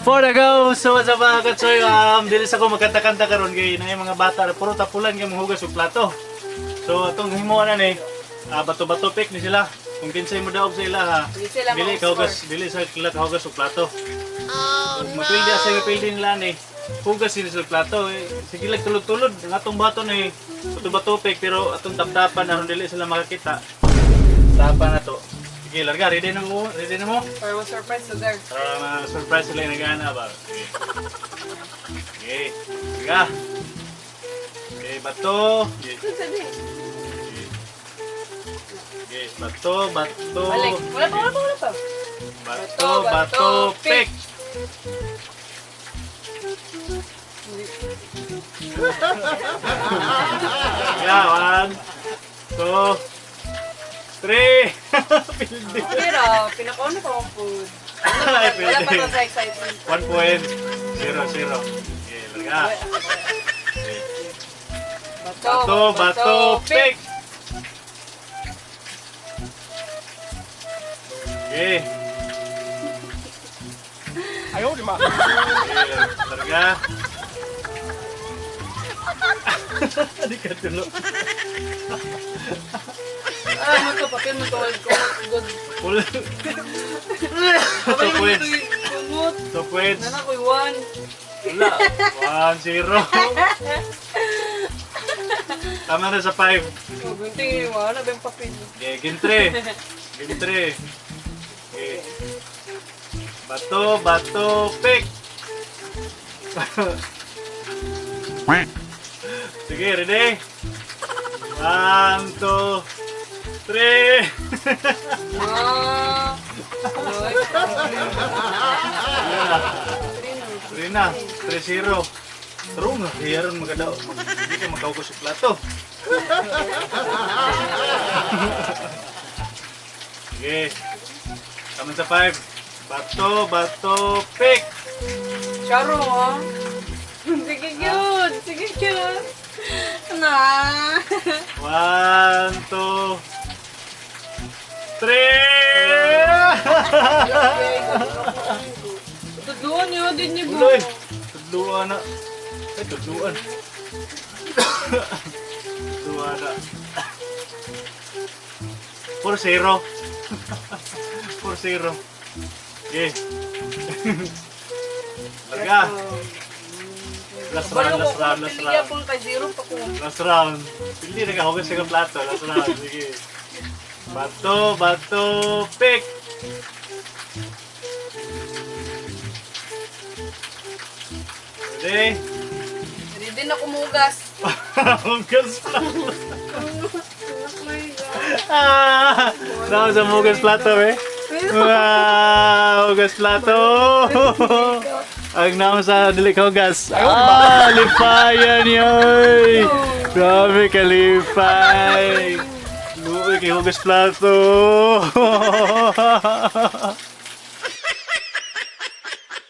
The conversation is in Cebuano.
For the go! So what's up, mga katsoy? Dili sa ko magkanta-kanta karon kay na mga bata puro tapulan kay manghugas og plato. So atong himuon na ni bato-bato pick ni sila. Kung kinsay mo daog sa ila ha. Dili sila Dili maka-score. kahugas, dili sa sila kahugas og plato. Oh, mapildi sa mapildi nila ni. Hugas sila sa plato. Eh, sige lang tulod-tulod ang atong bato ni bato-bato pick pero atong taptapan aron dili sila makakita. Tapan na to. Sige, larga, ready na mo? Ready na mo? Or was surprise to there. Para ma-surprise sila yung nag-ana ba? Sige. Sige. Sige. Okay, bato. Sige. Sige, bato, bato. Balik. Wala pa, wala pa, wala pa. Bato, bato, pick. Yeah, 1, 2, 3. Pildi. Pero, pinakauna pa akong food. Ay, Wala pa pildi. to sa excitement. 1.00. Okay, larga. Okay. Bato, Bato, bato, pick! Okay. Ayaw, di ma. Okay, larga. Di ka tulo. Ah, mo to, papel mo to. Good. Full. 2 points. Kumot. 2 points. Nana ko'y 1. Wala. 1-0. Tama na sa 5. Oh, gunting yung wala ba yung papel? Okay, game 3. Game 3. Okay. Bato, bato, pick! Sige, ready? 1, 2, 3! Ah. 3 na. 3-0. True nga. Kaya ron magadaw. Hindi ka makaugos sa plato. Sige. Tama sa 5. Bato, bato, pick! Charo, ha? Sige, cute. Sige, cute. Na. 1, 2, 3! Tudluan niyo, din niyo. Uloy! Tudluan na. Ay, tudluan. Tudluan na. 4-0. 4-0. Okay. Larga. Last round, last round, last round. Pili kay zero pa ko. Last round. Hindi nakahugas siya ng plato. Last round. Sige. Bato, bato, pick! Ready? Ready na kumugas. Hugas plato. Ah! Sama sa hugas plato eh. Wow! Hugas plato! Ang naman sa dili ka hugas. Ah! Lipayan yoy! Grabe kalipay! Luoy kay hugas plato!